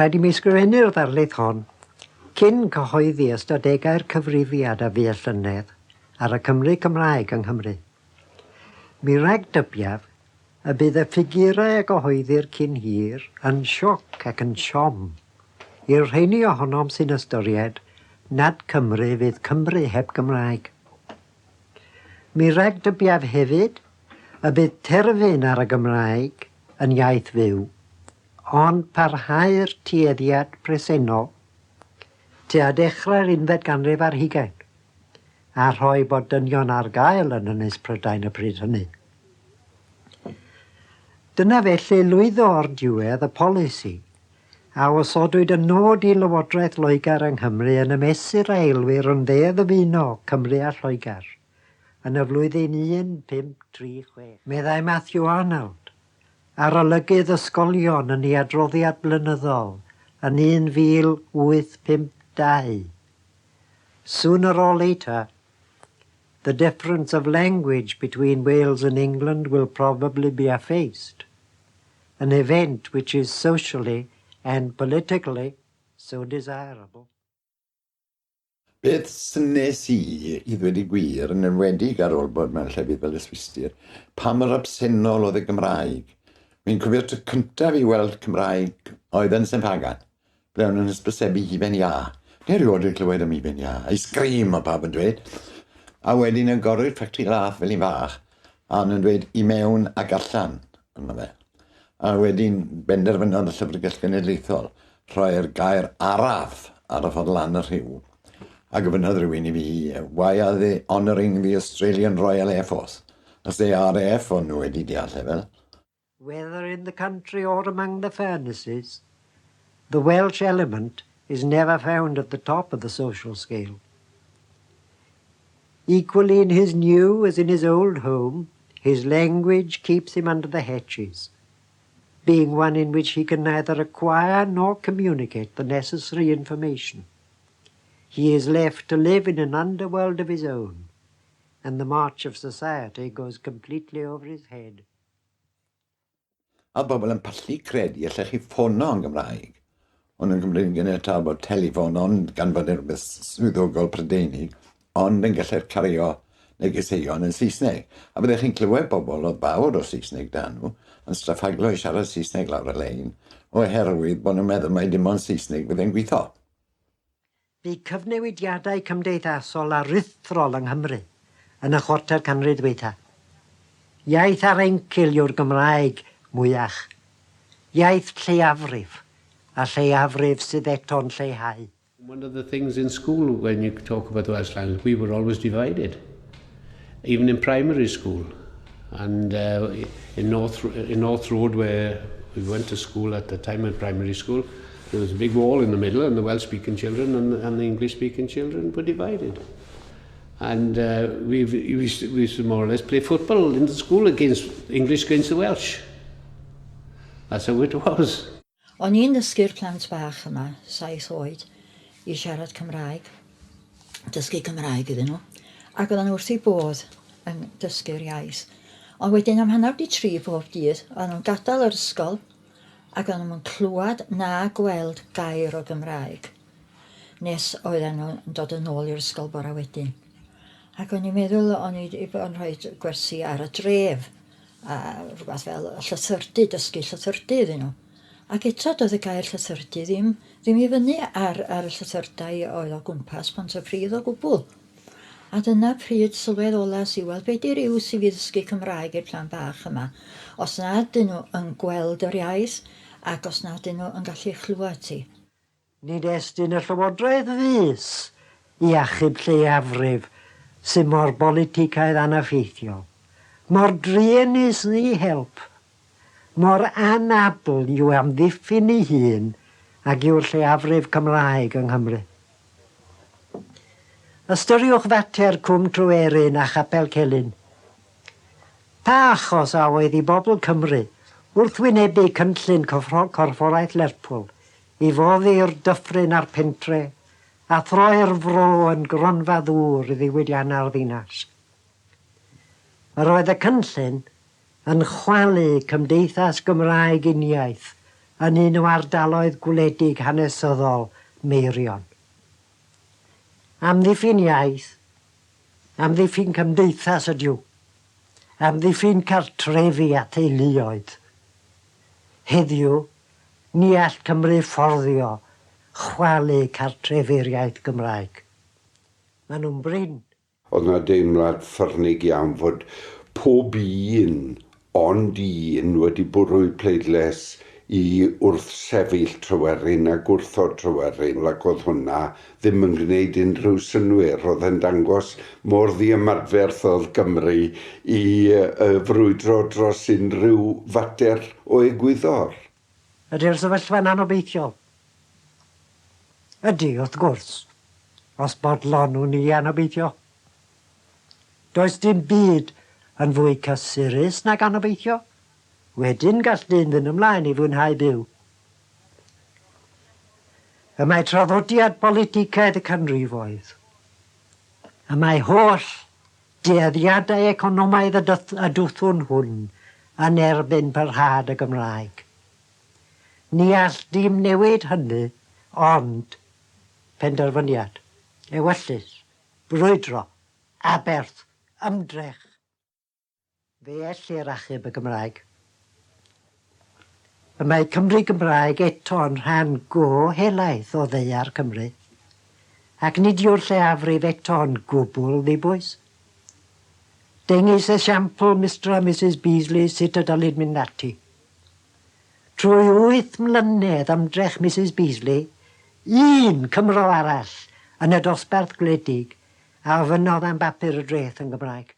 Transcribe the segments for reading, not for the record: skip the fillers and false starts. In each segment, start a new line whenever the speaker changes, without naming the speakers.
Rhaid i mi sgrifennu'r ddarlith hon cyn cyhoeddi ystadegau'r cyfrifiad a fu y llynedd ar y Cymry Cymraeg yng Nghymru. Mi ragdybiaf y bydd y ffigurau a gyhoeddir cyn hir yn sioc ac yn siom i'r rheini ohonom sy'n ystyried nad Cymru fydd Cymru heb Gymraeg. Mi ragdybiaf hefyd y bydd terfyn ar y Gymraeg yn iaith fyw, ond parhau'r tueddiad presennol tua dechrau'r unfed ganrif ar hugain, a rhoi bod dynion ar gael yn Ynys Prydain y pryd hynny. Dyna felly lwyddo o'r diwedd y polisi a osodwyd yn nod i Lywodraeth Loegr yng Nghymru yn y mesur a elwir yn Ddeddf Uno Cymru a Lloegr yn y flwyddyn 1536. Meddai Matthew Arnold, Arolygydd ysgolion yn ei adroddiad blynyddol yn 1852, Sooner or later, the difference of language between Wales and England will probably be effaced, an event which is socially and politically so desirable.
Beth synnes i, i ddweud y gwir, yn enwedig ar ôl bod mewn llefydd fel y Swistir, pa mor absennol oedd y Gymraeg. Fi'n cofio'r tro cyntaf i weld Cymraeg oedd yn Sain Ffagan, ble o'n nhw'n hysbysebu hufen iâ. Ni erioed wedi clywed am hufen iâ. Ice cream, oedd pawb yn dweud. A wedyn agorwyd ffactri lath fel un fach, a o'n nhw'n dweud i mewn ac allan, yna fe. A wedyn benderfynodd y Llyfrgell Genedlaethol rhoi'r gair araf ar y ffordd lan y rhiw. A gofynnodd rhywun i fi, why are they honouring the Australian Royal Air Force? Os they RAF o'n nhw wedi deall e fel.
Whether in the country or among the furnaces, the Welsh element is never found at the top of the social scale. Equally in his new as in his old home, his language keeps him under the hatches, being one in which he can neither acquire nor communicate the necessary information. He is left to live in an underworld of his own, and the march of society goes completely over his head.
A oedd bobl yn pallu credu allech chi ffono yn Gymraeg. O'n nhw'n cymryd yn ganiataol bod teleffon ond gan fod e'n rhywbeth swyddogol Prydeinig, ond yn gallu'r cario negeseuon yn Saesneg. A byddech chi'n clywed bobl oedd fawr o Saesneg 'da nhw yn straffaglo i siarad Saesneg lawr y lein oherwydd bod nhw'n meddwl mai dim ond Saesneg fydde'n gweithio.
Bu cyfnewidiadau cymdeithasol aruthrol yng Nghymru yn y chwarter canrif ddwytha. Iaith ar encil yw'r Gymraeg mwyach. Iaith lleiafrif, a lleiafrif sydd eto'n lleihau.
One of the things in school when you talk about the Welsh language, we were always divided, even in primary school. And uh, in, North, in North Road, where we went to school at the time in primary school, there was a big wall in the middle, and the Welsh-speaking children and, and the English-speaking children were divided. And uh, we, we, we used to more or less play football in the school against English against the Welsh. That's how it was.
O'n i'n dysgu'r plant bach yma, saith oed, i siarad Cymraeg, dysgu Cymraeg iddyn nhw, ac oedden nhw wrth eu bodd yn dysgu'r iaith. Ond wedyn am hanner 'di tri bob dydd, oedden nhw'n gadael yr ysgol ac oedden nhw'm yn clywed na gweld gair o Gymraeg nes oedden nhw'n dod yn ôl i'r ysgol bora wedyn. Ac o'n i'n meddwl o'n i 'di bod yn rhoi gwersi ar y dref a rhywbeth fel llythyrdy, dysgu llythyrdy iddyn nhw. Ac eto doedd y gair llythyrdy ddim, ddim i fyny ar, ar y llythyrdai oedd o gwmpas Pontypridd o gwbl. A dyna pryd sylweddolais i, wel, be di'r iws i fi ddysgu Cymraeg i'r plant bach yma, os na ydyn nhw yn gweld yr iaith ac os na ydyn nhw yn gallu chlywed hi.
Nid estyn y Llywodraeth fys i achub lleiafrif sy mor boliticaidd anaffeithiol, mor druenus ddi-help, mor anabl i'w amddiffyn ei hun ag yw'r lleiafrif Cymraeg yng Nghymru. Ystyriwch fater Cwm Tryweryn a Chapel Celyn. Pa achos a oedd i bobl Cymru wrthwynebu cynllun Corfforaeth Lerpwl i foddi'r dyffryn a'r pentre, a throi'r fro yn gronfa ddŵr i ddiwydiannau'r ddinas. Yr oedd y cynllun yn chwalu cymdeithas Gymraeg uniaith yn un o ardaloedd gwledig hanesyddol Meirion. Amddiffyn iaith, amddiffyn cymdeithas ydyw, amddiffyn cartrefi a theuluoedd. Heddiw, ni all Cymru fforddio chwalu cartrefi'r iaith Gymraeg. Maen nhw'n brin.
Oedd 'na deimlad ffyrnig iawn fod pob un ond un wedi bwrw'u pleidlais i wrthsefyll Tryweryn a gwrthod Tryweryn ac oedd hwnna ddim yn gwneud unrhyw synnwyr. Oedd e'n dangos mor ddiymadferth oedd Gymru i frwydro dros unrhyw fater o egwyddor.
Ydy'r sefyllfa'n anobeithiol? Ydy, wrth gwrs, os bodlonwn ni anobeithio. Does dim byd yn fwy cysurus nag anobeithio. Wedyn gall dyn fynd ymlaen i fwynhau byw. Y mae traddodiad politicaidd y canrifoedd, y mae holl dueddiadau economaidd y y dwthwn hwn yn erbyn parhad y Gymraeg. Ni all dim newid hynny ond penderfyniad, ewyllys, brwydro, aberth, ymdrech. Fe ellir achub y Gymraeg. Y mae Cymru Gymraeg eto yn rhan go helaeth o ddaear Cymru, ac nid yw'r lleiafrif eto yn gwbl ddibwys. Dengys esiampl Mister a Misus Beasley sut y dylid mynd ati. Trwy wyth mlynedd ymdrech Misus Beasley, un Cymro arall yn y dosbarth gwledig a ofynnodd am bapur y dreth yn Gymraeg.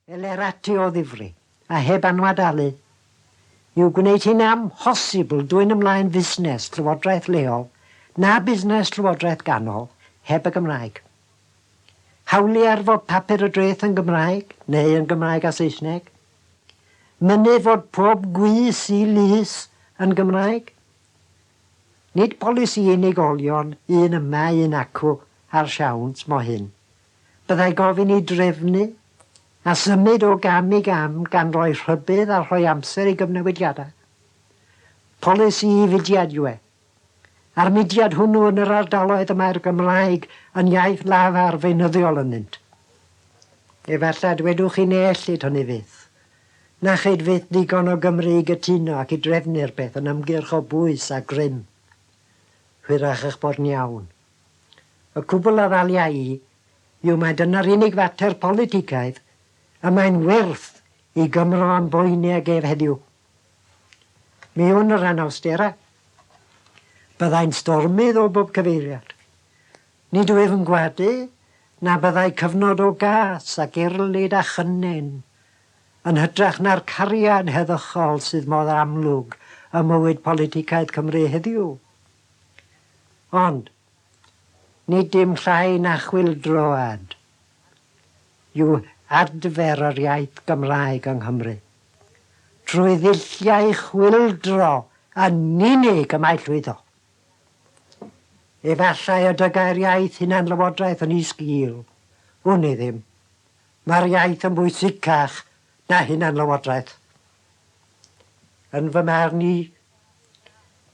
Eler ati o ddifri, a heb anwadalu, i'w gwneud hi'n amhosibl dwyn ymlaen fusnes llywodraeth leol na busnes llywodraeth ganol heb y Gymraeg. Hawlier fod papur y dreth yn Gymraeg, neu yn Gymraeg a Saesneg. Mynnu fod pob gwys i lys yn Gymraeg. Nid polisi unigolion, un yma, un acw, ar siawns, mo hyn. Byddai gofyn i drefnu a symud o gam i gam gan roi rhybudd a rhoi amser i gyfnewidiadau. Polisi i fudiad yw e. A'r mudiad hwnnw yn yr ardaloedd y mae'r Gymraeg yn iaith lafar feunyddiol ynddynt. Efallai dwedwch chi na ellid hynny fyth. Na cheid fyth ddigon o Gymry i gytuno ac i drefnu'r peth yn ymgyrch o bwys a grym. Hwyrach eich bod yn iawn. Y cwbl a ddalia i yw mai dyna'r unig fater politicaidd y mae'n werth i Gymro ymboeni ag ef heddiw. Mi wn yr anawsterau. Byddai'n stormydd o bob cyfeiriad. Nid wyf yn gwadu na byddai cyfnod o gas ac erlid a chynnen yn hytrach na'r cariad heddychol sydd mor amlwg ym mywyd politicaidd Cymru heddiw. Ond, nid dim llai na chwyldroad yw adfer yr iaith Gymraeg yng Nghymru. Trwy ddulliau chwyldro yn unig y mae llwyddo. Efallai y dygai'r iaith hunanlywodraeth yn ei sgil. Wn i ddim. Mae'r iaith yn bwysicach na hunanlywodraeth. Yn fy marn i,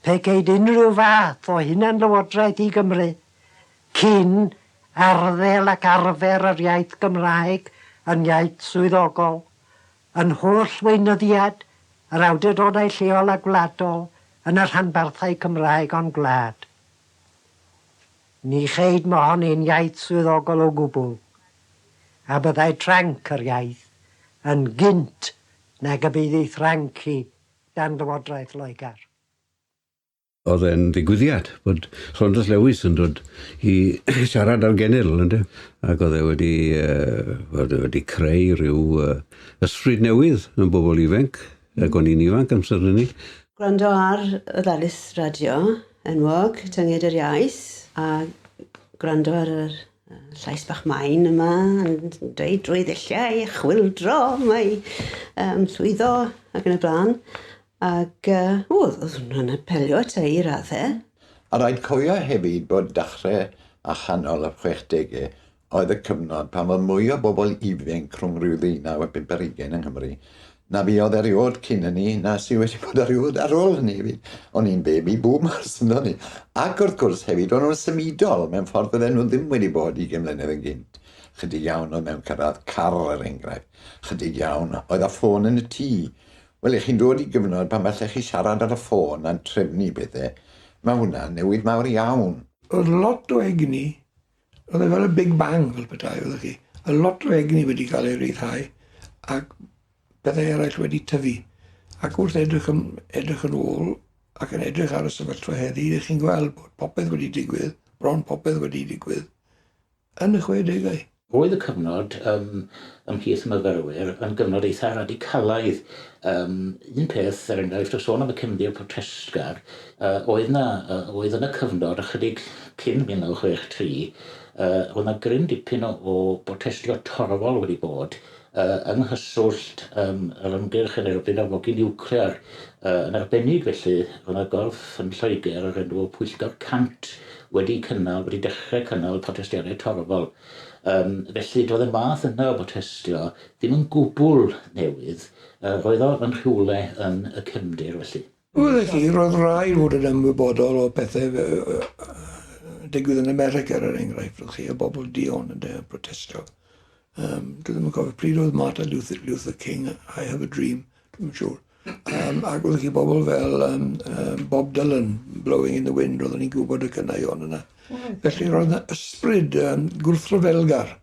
pe ceid unrhyw fath o hunanlywodraeth i Gymru cyn arddel ac arfer yr iaith Gymraeg yn iaith swyddogol, yn holl weinyddiad yr awdurdodau lleol a gwladol yn y rhanbarthau Cymraeg ond gwlad. Ni cheid mohoni'n iaith swyddogol o gwbl, a byddai tranc yr iaith yn gynt nag y bydd ei thranc hi dan Lywodraeth Loegr.
Oedd e'n ddigwyddiad bod Saunders Lewis yn dod i siarad ar genedl, ynde? Ac oedd e wedi, uh, oedd e wedi creu rhyw uh, ysbryd newydd yn bobl ifanc, ac o'n i'n ifanc amser hynny.
Gwrando ar y ddarlith radio enwog, Tynged yr Iaith, a gwrando ar yr llais bach main yma yn dweud drwy ddulliau chwildro mae um, llwyddo ac yn y blaen. Ac uh, o, oedd hwnna'n apelio at ei raddau.
A rhaid cofio hefyd bod dechrau a chanol y 60au oedd y cyfnod pan oedd mwy o bobl ifanc rhwng rhyw ddeunaw a bump ar hugain yng Nghymru Na fuodd erioed cyn hynny, na sy wedi bod erioed ar ôl hynny hefyd. O'n i'n baby boomers, yn o'n i? Ac wrth gwrs hefyd, o'n nhw'n symudol mewn ffordd fydden nhw ddim wedi bod 20 mlynedd yn gynt. Chydig iawn oedd mewn cyrraedd car, er enghraifft. Chydig iawn oedd â ffôn yn y tŷ. Wel, 'y chi'n dod i gyfnod pan falle chi siarad ar y ffôn a'n trefnu pethau. Mae hwnna'n newid mawr iawn.
Oedd lot o egni, oedd e fel y Big Bang fel petai, oeddech chi. Oedd lot o egni wedi cael ei ryddhau ac pethau eraill wedi tyfu. Ac wrth edrych yn, edrych yn ôl ac yn edrych ar y sefyllfa heddi, ydych chi'n gweld bod popeth wedi digwydd, bron popeth wedi digwydd, yn y chwedegau.
Roedd y cyfnod ym ymhlith y myfyrwyr yn gyfnod eitha radicalaidd. Um, un peth, er enghraifft, o sôn am y cefndir protestgar, uh, oedd, na, uh, oedd yn y cyfnod ychydig cyn 1963, uh, roedd na gryn dipyn o, o brotestio torfol wedi bod uh, yng nghyswllt um, yr ymgyrch yn erbyn arfogi niwclear. Uh, yn arbennig felly, roedd yna gorff yn Lloegr o'r enw Pwyllgor 100 wedi cynnal, wedi dechrau cynnal protestiadau torfol. Um, felly doedd y math yna o brotestio ddim yn gwbl newydd, uh, roedd o yn rhywle yn y cefndir felly.
Wel, chi, roedd rhaid fod yn ymwybodol o pethau digwydd yn America, er enghraifft, chi, y bobl duon yn protestio. Dwi ddim yn cofio pryd oedd Martin Luther, Luther King, "I have a dream", dwi'n siŵr. Ac oedd chi bobl fel Bob Dylan, "Blowing in the Wind", oedden ni'n gwybod y caneuon yna. Felly roedd yna ysbryd gwrthryfelgar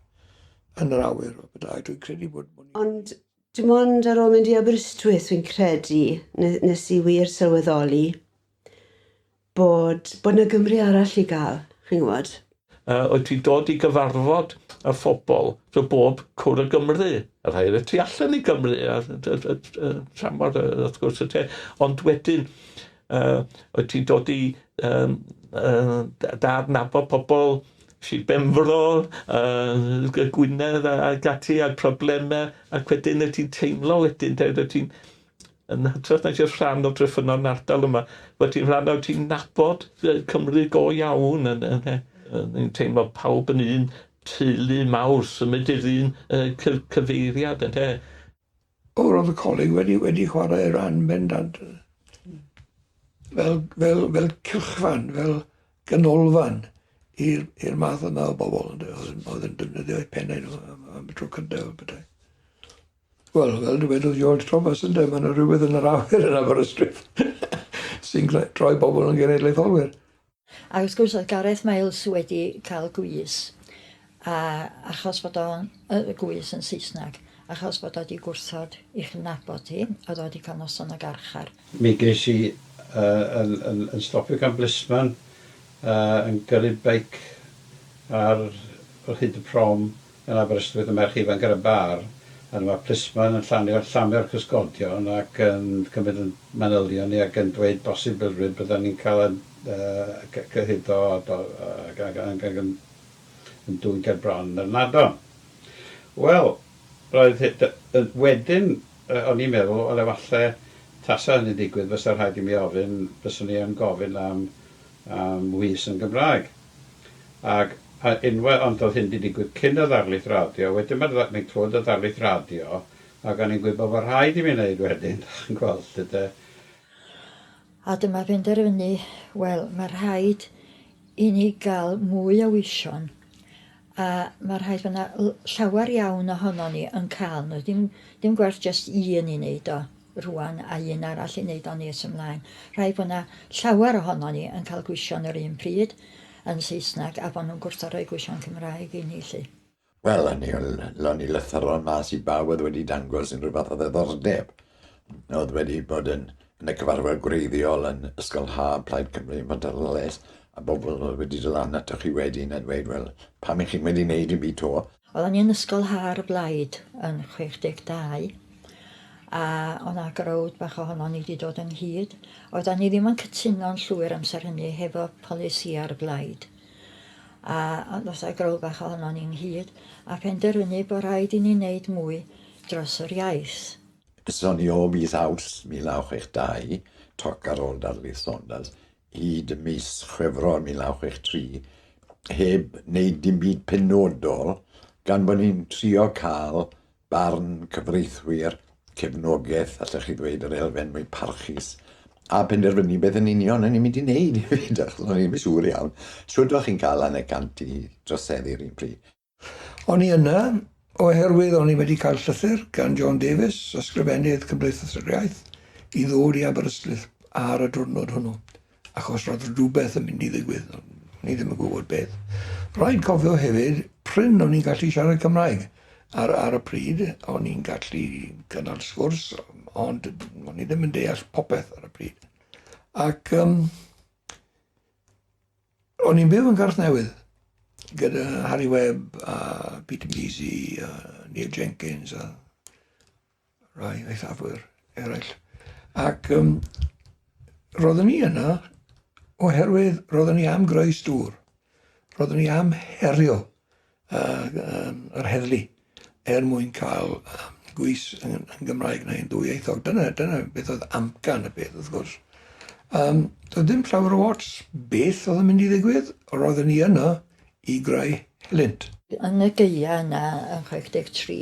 yn yr awyr. Dwi'n credu bod.
Ond dim ond ar ôl mynd i Aberystwyth, fi'n credu, nes i wir sylweddoli bod 'na Gymru arall i gael, chi'n gwybod?
Oedd ti'n dod i gyfarfod y phobl drwy bob cwr o Gymru, y rhai oedd y tu allan i Gymru, a tramor, wrth gwrs, y te. Ond wedyn, oedd ti'n dod i adnabod pobl Sir Benfro, Gwynedd ac ati, a'r problemau, ac wedyn wyt ti'n teimlo wedyn, de, wyt ti'n yn hytrach na jyst rhan o Dreffynnon ardal yma, bod ti'n rhan o, ti'n nabod Cymru go iawn, yn teimlo pawb yn un teulu mawr, symud i'r un cyfeiriad, ynde.
O, roedd y coleg wedi chwarae rhan bendant. Fel cylchfan, fel ganolfan i'r math yma o bobl, ynde, oedd yn defnyddio eu pennau nhw am y tro cyntaf. Bethau. Wel, fel dywedodd George Thomas, ynde, mae yna rhywbeth yn yr awyr yn Aberystwyth sy'n troi bobl yn genedlaetholwyr.
Ac wrth gwrs oedd Gareth Miles wedi cael gwys, a achos bod o'n y gwys yn Saesneg, achos bod o wedi gwrthod i'ch nabod hi, oedd o wedi cael noson o garchar.
Mi ges i yn stopio gan blisman yn gyrru beic ar hyd y prom yn Aberystwyth, y merch ifanc ar y bar, a dyma plisman yn llamio'r cysgodion ac yn cymryd yn manylion ni ac yn dweud bosibilrwydd bydden ni'n cael yn cyhuddo ac yn dwyn ger bron yr nadon. Wel, roedd wedyn o'n i'n meddwl, wel, efallai tasa hynny'n digwydd, fysa rhaid i mi ofyn, fyswn i yn gofyn am wys yn Gymraeg. Ac a unwaith, ond oedd hyn wedi digwydd cyn y ddarlith radio, wedyn mae'n clywed y ddarlith radio, ac o'n i'n gwybod bod rhaid i mi wneud wedyn, yn gweld, yde.
A dyma benderfynu, wel, mae rhaid i ni gael mwy o weision, a mae rhaid bod yna llawer iawn ohono ni yn cael nhw. Dim gwerth jyst un i wneud o rwan a un arall i wneud o nes ymlaen. Rhaid bod yna llawer ohono ni yn cael gweision yr un pryd yn Saesneg a bod nhw'n gwrthod rhoi gweision Cymraeg i ni, lly.
Wel, o'n i lythyron mas i bawb oedd wedi dangos unrhyw fath o ddiddordeb. Oedd wedi bod yn y cyfarfod gwreiddiol yn Ysgol Haf Plaid Cymru yn Pontarddulais, a bobl oedd wedi dod lan atoch chi wedyn a dweud, "Wel, pam ych chi'n wedi wneud i fi to?"
Oedden ni yn Ysgol Ha'r Blaid yn 62, a o'na growd bach ohono ni wedi dod ynghyd. Oedden ni ddim yn cytuno'n llwyr amser hynny hefo polisiau'r Blaid. A ddoth â growd bach ohono ni ynghyd a penderfynu bod rhaid i ni wneud mwy dros yr iaith.
So ni o mis Awst 1962, toc ar ôl darlith Saunders, hyd y mis Chwefror 1963, heb wneud dim byd penodol, gan bod ni'n trio cael barn cyfreithwyr. cefnogaeth, allech chi ddweud, yr elfen mwy parchus, a penderfynu beth yn union o'n i'n mynd i wneud hefyd, achos o'n i'n siŵr iawn. Shwd o'ch chi'n cael hanner cant i droseddu'r un pryd?
O'n i yna oherwydd o'n i wedi cael llythyr gan John Davies, ysgrifennydd Cymdeithas yr Iaith, i ddod i Aberystwyth ar y diwrnod hwnnw, achos roedd rhywbeth yn mynd i ddigwydd, o'n i ddim yn gwybod beth. Rhaid cofio hefyd, prin o'n i'n gallu siarad Cymraeg ar, ar y pryd, o'n i'n gallu cynnal sgwrs, ond o'n i ddim yn deall popeth ar y pryd. Ac um, O'n i'n byw yn Garth Newydd gyda Harry Webb a Peter Measey a Neil Jenkins a rai eithafwyr eraill. Ac um, roeddwn ni yna oherwydd roeddwn ni am greu stŵr. Roeddwn ni am herio uh, um, yr heddlu er mwyn cael um, gwys yn, yn Gymraeg neu'n ddwyieithog. Dyna, dyna beth oedd amcan y peth, wrth gwrs. Um, doedd dim llawer o ots beth oedd yn mynd i ddigwydd, roeddwn ni yno i greu helynt.
Yn y gaea yna yn 63,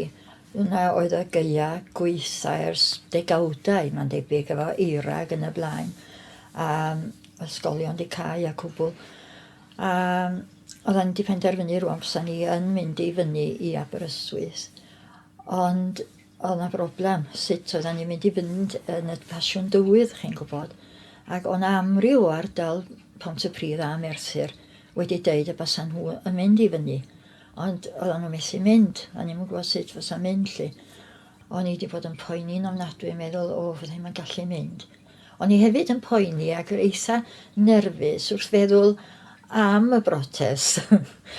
yna oedd y gaea gwaetha ers degawdau, mae'n debyg, efo eira ac yn y blaen, a ysgolion 'di cau a cwbl. A oeddan ni 'di penderfynu rŵan fysa ni yn mynd i fyny i Aberystwyth, ond oedd 'na broblem, sut oeddan ni'n mynd i fynd yn y ffasiwn dywydd, chi'n gwybod. Ac oedd 'na amryw o ardal Pontypridd a Merthyr wedi deud y basan nhw yn mynd i fyny, ond oeddan nhw methu mynd, o'n i'm yn gwybod sut fysa mynd 'lly. O'n i 'di bod yn poeni'n ofnadwy yn meddwl, o, fydda i'm yn gallu mynd. O'n i hefyd yn poeni ac yn eitha nerfus wrth feddwl am y brotest,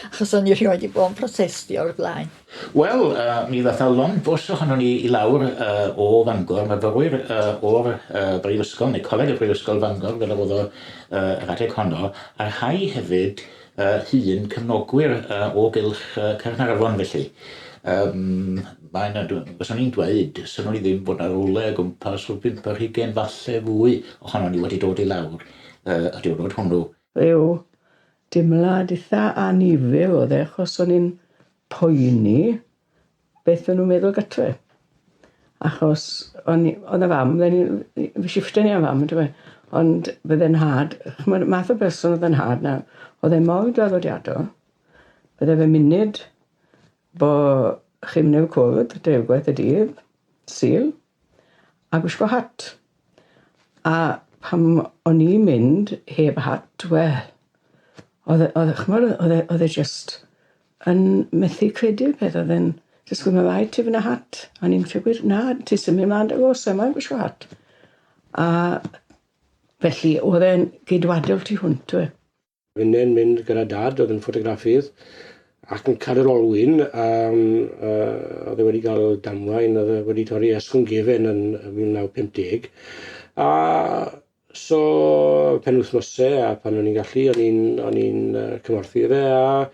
achos o'n i rioed 'di bod yn protestio o'r blaen.
Wel, uh, mi ddath 'na lond bws ohonon ni i lawr uh, o Fangor, myfyrwyr uh, o'r uh, Brifysgol, neu Coleg y Brifysgol Fangor, fel oedd o uh, yr adeg honno, a rhai hefyd uh, hun cefnogwyr uh, o gylch uh, Caernarfon felly. Um, Mae 'na, fyswn i'n dweud, synnwn i ddim bod 'na rywle o gwmpas rhyw bump ar hugain, falle fwy, ohonon ni wedi dod i lawr y diwrnod hwnnw.
Rhyw dimlad itha annifyr o'dd e achos o'n i'n poeni beth o'n nw'n meddwl gytre. Achos o'n i o'dd y fam fydden i fi shifften i am fam on'd yfe? Ond bydde'n nhad, ch'mod math o berson o'dd 'yn nhad 'na, o'dd e mor draddodiadol, bydde fe munud Bo chi'n mynd i'r cwrdd deirgwaith y dydd, Sul, a gwisgo hat. A pam o'n i'n mynd heb hat, wel, oedd e, oedd e, ch'mod, oedd e, oedd e jyst yn methu credu'r peth, oedd e'n jyst gweud, ma' raid ti fynd â hat. A o'n i'n trio gweud, na, ti symud mlaen 'da fo, sai moyn gwisgo hat. A felly oedd e'n geidwadol tu hwnt, yw e.
Finne'n mynd gyda dad, oedd yn ffotograffydd, ac yn cael yr olwyn, um, uh, oedd e wedi cael damwain, oedd e wedi torri esgwrn gefen yn 1950. A so penwythnosau, a pan o'n i'n gallu, o'n i'n o'n i'n cymorthu fe, a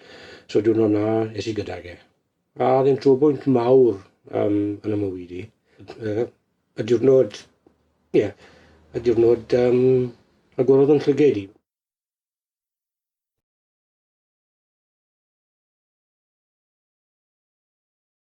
so diwrnod na es i gydag e. A oedd e'n trobwynt mawr um, yn y mywyd i. Uh, y diwrnod, ie, yeah, y diwrnod um, agorodd yn llygaid i.